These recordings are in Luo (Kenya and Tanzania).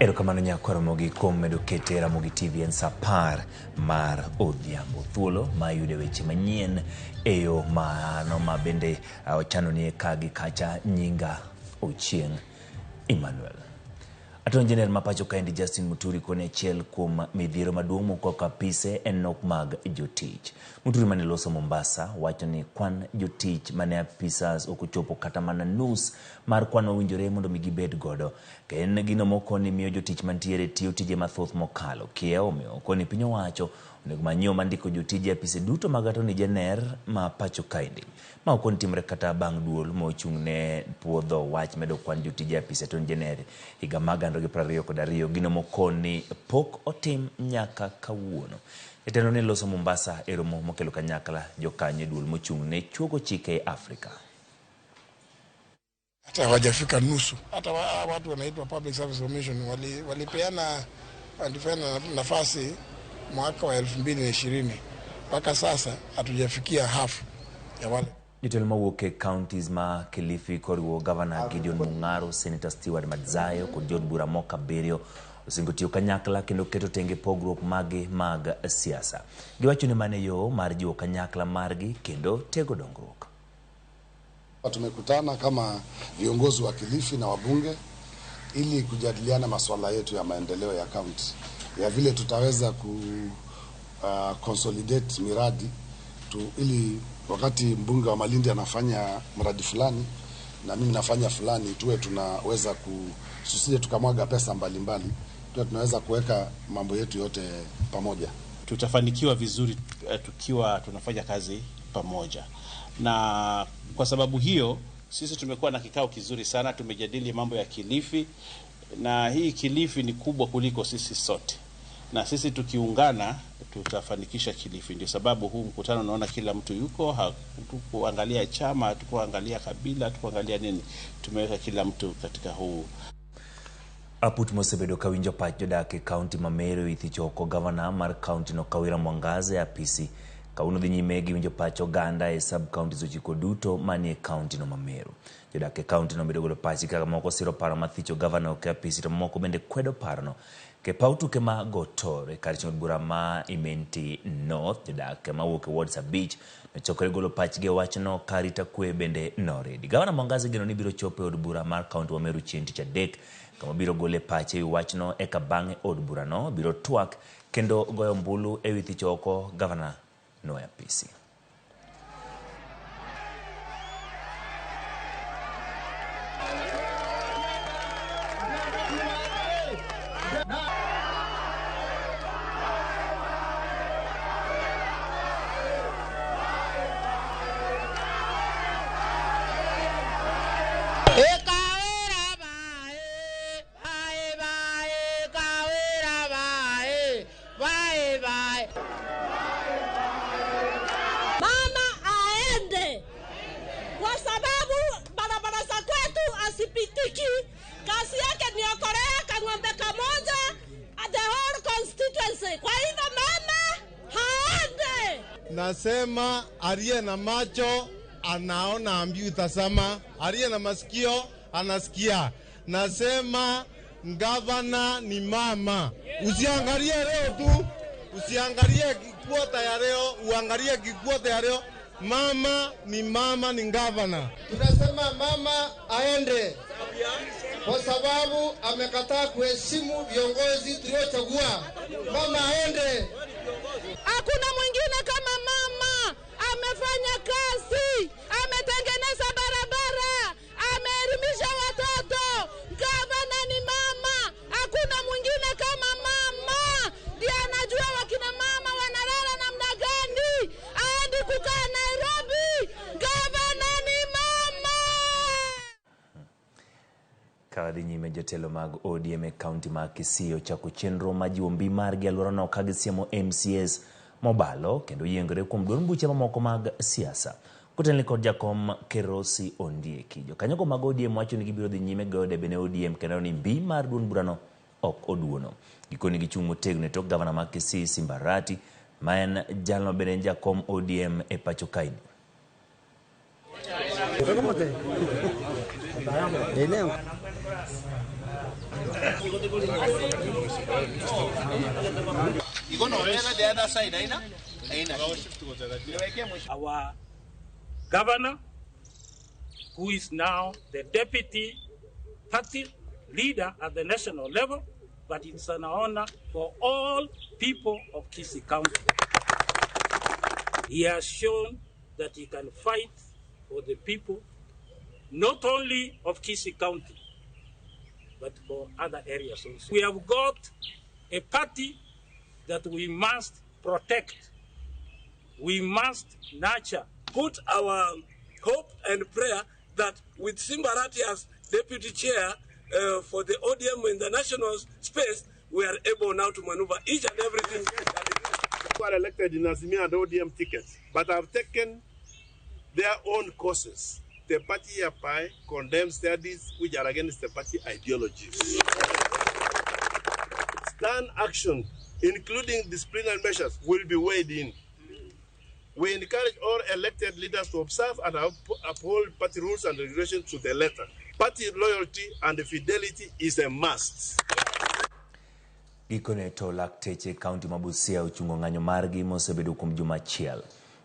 Erokamano nyakwar Ramogi kuom medo kete Ramogi TV en saa 10 mar odhiambo. Thuolo ma yude weche manyien e yo mano ma bende ochanonie ka gi kacha. Nyinga Ochieng' Emmanuel. Attorney General ma pacho kaendi Justin Muturi koni achiel kuom midhiero maduong' mokwako apise en nok mag jotich. Muturi mane loso Mombasa wacho ni kwan jotich mane apisas ok ochopo kata mana nus mar kwan mowinjore mondo mi gibed godo. Ka en gino mokoni miyo jotich mantiere tiyo tije mathoth mokalo kiewo, omiyo okoni piny owacho onego many yo mar ndiko jotije e apise duto mag Attorney General ma pacho kaendi. Ma okoni timre kata bang' duol mochung' ne puodho wach medo kwan jotije e apis Attorney General higa mar 2022, gino mokoni pok otim nyaka kawuono. Jatelo ne loso Mombasa e romo mokelo kanyakla jokanyo e duol mochung' ne chuogo chike e Afrika. Hata hawajafika nusu. Hata watu wanaitwa Public Service Commission walipeana nafasi mwaka wa 2020, mpaka sasa hatujafikia half ya wale. Jotelo mawuok e counties ma Kilifi koriwo Governor Gideon Mung'aro, Senator Stewart Madzayo kod jood bura moko abiriyo osingo tiyo kanyakla kendo keto tenge pogruok magi mag siasa. Giwacho ni mano e yo mar jiwo kanyakla margi kendo tego dongruok. Tumekutana kama viongozi wa Kilifi na wabunge ili kujadiliana masuala yetu ya maendeleo ya county, ya vile tutaweza ku consolidate miradi tu, ili wakati mbunge wa Malindi anafanya mradi fulani na mimi nafanya fulani, tuwe tunaweza tusije tukamwaga pesa mbalimbali, tuwe tunaweza kuweka mambo yetu yote pamoja. Tutafanikiwa vizuri tukiwa tunafanya kazi pamoja, na kwa sababu hiyo sisi tumekuwa na kikao kizuri sana. Tumejadili mambo ya Kilifi, na hii Kilifi ni kubwa kuliko sisi sote, na sisi tukiungana tutafanikisha Kilifi. Ndio sababu huu mkutano naona kila mtu yuko, hatukuangalia chama, hatukuangalia kabila, hatukuangalia nini, tumeweka kila mtu katika huu. Aput mosebedo kawinjo pach jodak e kaunti ma Meru ithicho oko gavana mar kaunti no Kawira Mwangaza e apisi. Kawuono dhi nyime gi winjo pach oganda e sub counties 9 duto manie kaunti no ma Meru. Jodak e kaunti no medo golo pachgi kaka moko siro paro mar thicho gavana oko e apisi to moko bende kwedo parono. Ke paw tuke ma Gotor e kar chung' od bura ma Imenti North, jodak mawuok e wards 5 nochokore golo pachgi e wachno ka arita kwe bende noridi. Gavana Mwangaza igeno ni biro chopo e od bura mar kaunti ma Meru chieng' tich adek kama biro gole pache ewi wachno, eka bang'e od burano biro twak kendo goyo ombulu ewi thicho oko gavana no e apisi. Mama aende kwa sababu barabara za kwetu asipitiki. Kazi yake ni okorea kang'ombe kamoja the whole constituency. Kwa hivyo mama haende. Nasema aliye na macho anaona, ambiwi tazama, aliye na masikio anasikia. Nasema gavana ni mama. Usiangalie leo tu, usiangalie kikwota ya leo, uangalie kikwota ya leo. Mama ni mama, ni gavana. Tunasema mama aende kwa sababu amekataa kuheshimu viongozi tuliochagua. Mama aende. Hakuna mwingine kama mama. Amefanya kazi, ametengeneza barabara, ameelimisha watoto. Gavana ni mama, hakuna mwingine kama mama. Ndiye anajua wakina mama wanalala namna gani. Aendi kukaa Nairobi. Gavana ni mama. Ka wadhi nyime, jotelo mag ODM e kaunti ma Kisii ochako chenro mar jiwo mbi margi e alworano ka gisiemo MCAs mobalo kendo yiengore kuom duond buche mamoko mag siasa. Kotelne kod jakom Kerosi Ondieki. Jokanyogo mag ODM wacho ni gibiro dhi nyime goyo debe ne ODM kendo ni mbi mar duond burano ok oduono. Gikoni gichung' motegno e tok gavana ma Kisii Simba Arati, ma en jal ma bende en jakom ODM e pacho kaendi. Our governor, who is now the deputy party leader at the national level, but it's an honor for all people of Kisii County. He has shown that he can fight for the people, not only of Kisii County, but for other areas also. We have got a party that we must protect, we must nurture. Put our hope and prayer that with Simba Arati as deputy chair for the ODM in the national space, we are able now to maneuver each and everything. Who are elected in Azimio and ODM tickets, but have taken their own courses. The party hereby condemns studies which are against the party ideologies. Stern action, including disciplinary measures, will be weighed in. We encourage all elected leaders to observe and uphold party rules and regulations to the letter. Party loyalty and fidelity is a must. Gikone to lakteche kaunti ma Busia ochungo ng'anyo margi mosebedo kuom juma achiel.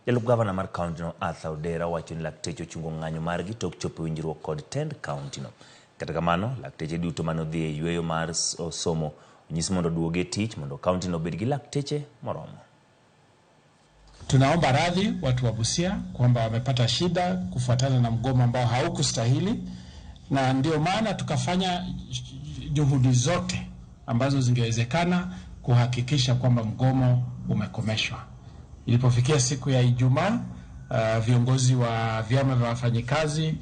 Jalup gavana mar kauntino Arthur Odera wacho ni lakteche ochungo ng'anyo margi tok chopo winjruok kod tend kauntino. Kata kamano, lakteche duto manodhi e yweyo mar somo onyis mondo oduogi e tich mondo kauntino obed gi lakteche moromo. Tunaomba radhi watu wa Busia kwamba wamepata shida kufuatana na mgomo ambao haukustahili, na ndio maana tukafanya juhudi zote ambazo zingewezekana kuhakikisha kwamba mgomo umekomeshwa. Ilipofikia siku ya Ijumaa, viongozi wa vyama vya wafanyikazi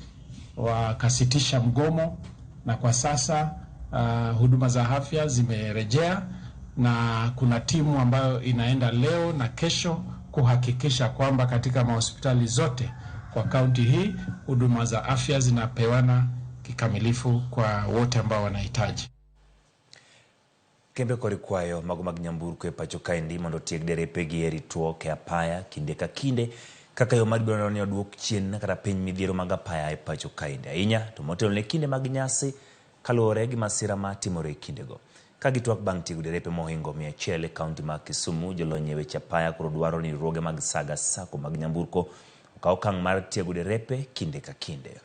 wakasitisha mgomo, na kwa sasa huduma za afya zimerejea na kuna timu ambayo inaenda leo na kesho kuhakikisha kwamba katika mahospitali zote kwa kaunti hii huduma za afya zinapewana kikamilifu kwa wote ambao wanahitaji. Kembe kod kwayo mago mag nyamburko e pacho kaendi mondo otieg derepegi e ritruok e apaya kinde ka kinde kaka yo mar biro ni oduok chien kata piny midhiero mag apaya e pacho kaendi ahinya to motelo ne kinde mag nyasi kaluwore gi masira ma timore e kindego. Ka gitwak bang' tiego derepe mohingo 100 e kaunti ma Kisumu, jolony e weche apaya koro dwaro ni riwruoge mag Saga Sacco mag nyamburko okaw okang' mar tiego derepe kinde ka kinde.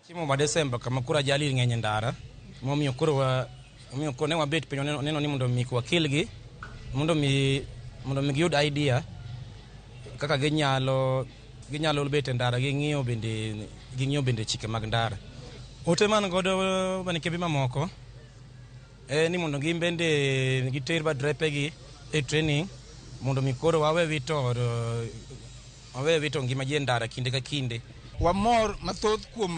Chiemo ma Desemba kama koro ajali ng'eny e ndara, momiyo koro omiyo koro ne wabet piny neno ni mondo mi wakelgi mondo mi giyud idea kaka ginyalo bet e ndara, ging'iyo bende chike mag ndara. Ote man godo bane kembe mamoko ni mondo gin bende giter derepegi e training mondo mi koro wawe wito ngima ji e ndara kinde ka kinde. Wamor mathoth kuom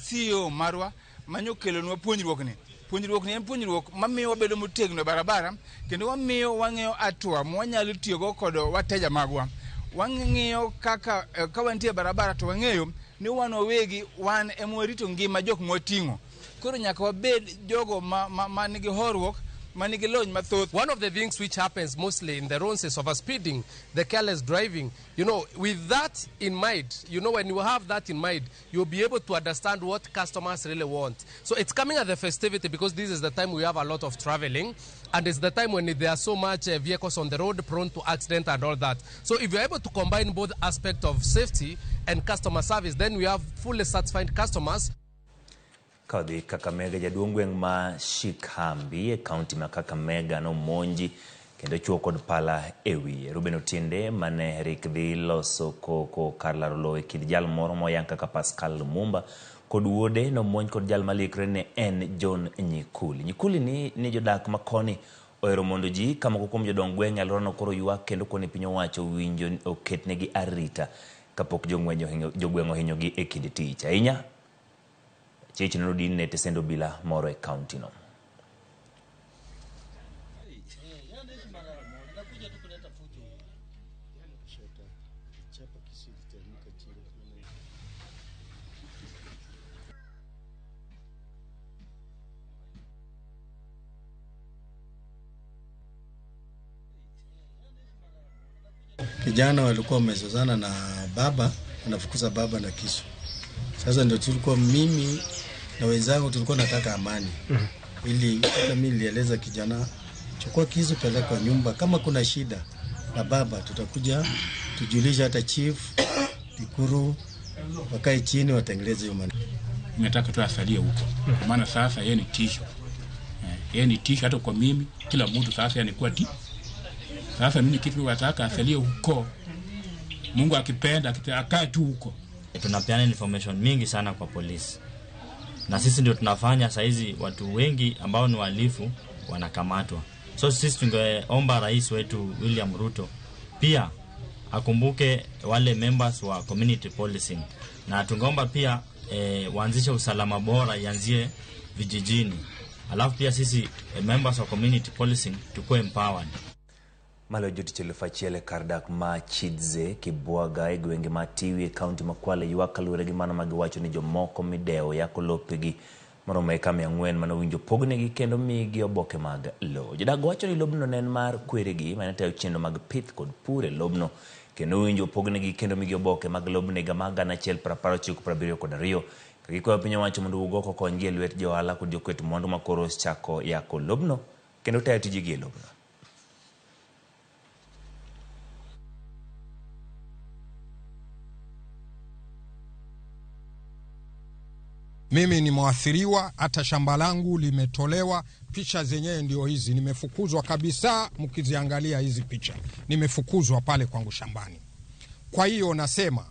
CEO marwa manyokelonwa puonjruokni. Puonjruokni en puonjruok mamiyo wabedo motegno e barabara kendo wamiyo wang'eyo hatua mwanyalo tiyogo kod wateja magwa. Wang'iyo kaka ka wantie e barabara to wang'eyo ni wan wawegi wan ema warito ngima jok mwating'o. Koro nyaka wabed jogo ma nigi horuok, ma nigi lony mathoth. One of the things which happens mostly in the roads is overspeeding, the careless driving. You know, with that in mind, you know, when you have that in mind, you'll be able to understand what customers really want. So it's coming at the festivity because this is the time we have a lot of traveling, and it's the time when there are so much vehicles on the road prone to accident and all that. So if you're able to combine both aspects of safety and customer service, then we have fully satisfied customers. Kadhi Kakamega, jaduong' gweng' ma Shikambi e kaunti ma Kakamega nomonji kendo chuo kod pala e wiye. Ruben Otiende mane rik dhi loso koko kar laro lowo e kind jal moro moyang kaka Pascal Lumumba kod wuode nomonj kod jal malikre ne en John Nyikuli. Nyikuli ni jodak makoni ohero mondo ji ka moko kuom jodong gweng' e alworano koro ywak kendo koni piny owacho winjo oketnegi arita kapok jogweng' ohinyogi e kinde tich. Ahinya chich nodin ne tesend obila moro e kaunti no. Kijana walikuwa wamezozana na baba, anafukuza baba na kisu. Sasa ndio tulikuwa mimi na wenzangu tulikuwa nataka amani. Ili hata mimi nilieleza kijana, chukua kisu peleka kwa nyumba, kama kuna shida na baba tutakuja tujulishe hata chief Ikuru, wakae chini watengeleze hiyo maneno. Nataka tu asalie huko, kwa maana sasa yeye ni tisho, yeye ni tisho hata kwa mimi, kila mtu sasa anakuwa ti. Sasa mimi kitu nataka asalie huko, Mungu akipenda akae tu huko. Tunapeana information mingi sana kwa polisi, na sisi ndio tunafanya saizi watu wengi ambao ni wahalifu wanakamatwa. So sisi tungeomba rais wetu William Ruto pia akumbuke wale members wa community policing, na tungeomba pia waanzishe usalama bora ianzie vijijini, alafu pia sisi members wa community policing tukue empowered. Malo jotich 1000 kar dak ma Chidze Kibwaga e gwenge ma Tiwi e kaunti ma Kwale ywak kaluwore gi mano magiwacho ni jomoko midewo yako lopegi maromo eka 400 manowinjo pognegi kendo migi oboke mag lowo. Jodak wacho ni lobno ne en mar kweregi mane tayo chenro mag pith kod pur e lobno, kendo owinjo pognegi kendo migi oboke mag lobno higa mar 1972 ka gikwayo piny owacho mondo owuog oko okonygi e lwet jo ohala kod joket mwandu ma koro osechako yako lobno kendo tayo tijegi e lobno. Mimi ni mwathiriwa, hata shamba langu limetolewa. Picha zenyewe ndio hizi, nimefukuzwa kabisa. Mkiziangalia hizi picha, nimefukuzwa pale kwangu shambani. Kwa hiyo nasema,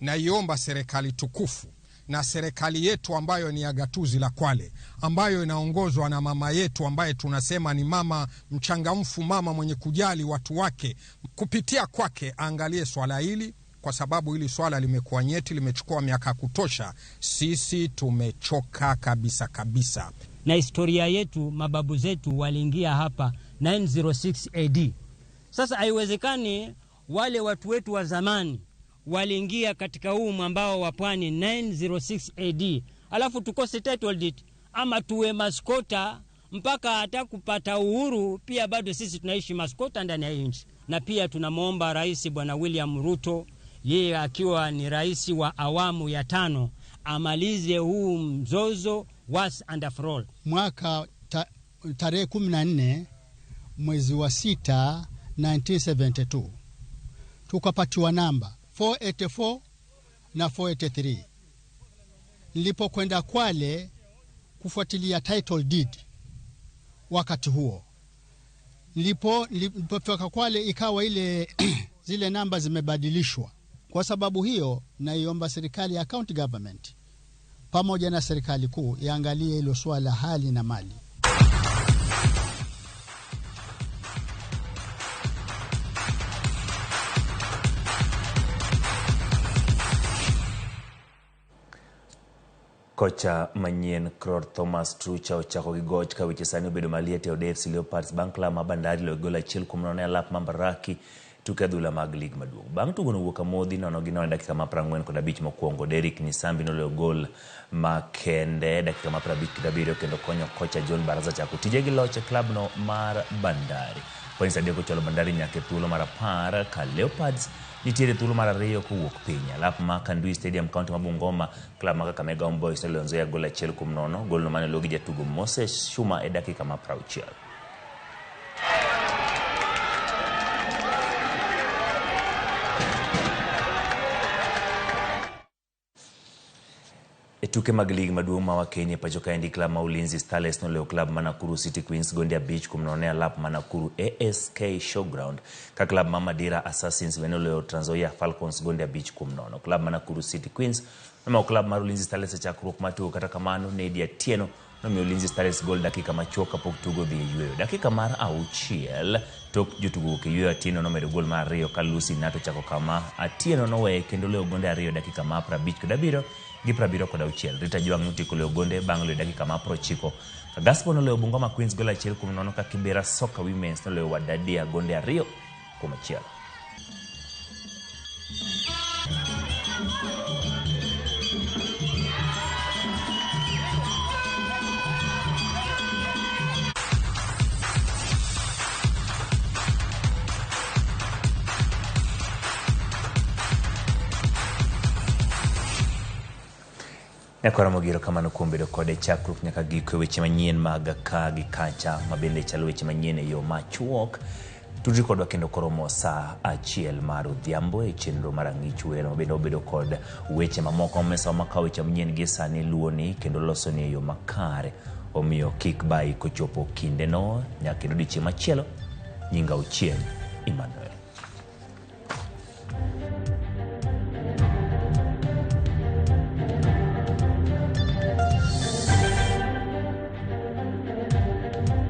naiomba serikali tukufu na serikali yetu ambayo ni ya gatuzi la Kwale, ambayo inaongozwa na mama yetu ambaye tunasema ni mama mchangamfu, mama mwenye kujali watu wake, kupitia kwake aangalie swala hili, kwa sababu hili swala limekuwa nyeti, limechukua miaka kutosha. Sisi tumechoka kabisa kabisa. Na historia yetu, mababu zetu waliingia hapa 906 AD. Sasa haiwezekani wale watu wetu wa zamani waliingia katika huu mwambao wa pwani 906 AD, alafu tukose title deed ama tuwe maskota mpaka hata kupata uhuru. Pia bado sisi tunaishi maskota ndani ya nchi. Na pia tunamwomba Rais Bwana William Ruto, yeye akiwa ni rais wa awamu ya 5, amalize huu mzozo once and for all. Mwaka tarehe 14 mwezi wa 6 1972 tukapatiwa namba 484 na 483. Nilipokwenda Kwale kufuatilia title deed wakati huo, nilipofika Kwale ikawa ile zile namba zimebadilishwa. Kwa sababu hiyo naiomba serikali ya county government pamoja na serikali kuu iangalie hilo swala hali na mali. Kocha manyien Claude Thomas Trucha ochako gi goch ka weche sani obedo maliet e od AFC Leopards bang' klab ma Bandari loyo gol 1-0 e alap ma Mbaraki tuke adhula mag lig maduong'. Bang' tugono wuok amodhi 0-0 e dakika ma 45 mokwongo, Derrick Nisambi noloyo gol makende dakika ma 57 kendo konyo kocha John Baraza chako tije gi loch e klabno mar Bandari. Points 3 ochwalo Bandari nyaka e thuolo mar 10 ka Leopards nitiere thuolo mar 2 kowuok piny. Alap ma Kandui Stadium kaunti ma Bungoma, klab ma Kakamega Homeboyz noloyo Nzoia gol 1-0, golno mane olo gi jatugo Moses Shuma e dakika ma 60. E tuke mag lig maduong' ma Wakenya e pacho kaendi, klab ma Ulinzi Starlets noloyo klab ma Nakuru City Queens gonde 5-0 e alap ma Nakuru ASK Showground, ka klab ma Madira Assassins bende noloyo Trans Nzoia Falcons gonde 5-0. Klab ma Nakuru City Queens nomako klab mar Ulinzi Starlets e chakruok mar tugo, kata kamano Nedi Atieno nomiyo Ulinzi Starlets gol dakika machuok kapok tugo dhi e yweyo. Dakika mar 6 tok jotugo wuok e yweyo, Atieno nomedo gol mar 2 ka Lucy Nato chako kama Atieno noweye kendo loyo gonde 2 dakika ma 57 gi 76. Rita Jwang' notieko loyo gonde bang' loyo dakika ma 90. Kagaspo noloyo Bungoma Queens gol 1-0 ka Kibera Soccer Women's noloyo Wadadia gonde 2-1. Nyakora Mogiro kamano kuom bedo kode chakruok nyaka giko e weche manyien mag ka gi kacha ma bende chalo weche manyien e yo machuok. Tudri kodwa kendo koromo saa achiel mar odhiambo e chenro mar Ang'ich Welo ma bende wabedo kod weche mamoko mesa makawo weche manyien gi sani luwoni kendo losoni e yo makare. Omiyo kik bayi kochopo kindeno nyaka kendo odiechieng' machielo. Nyinga Ochieng' Emmanuel.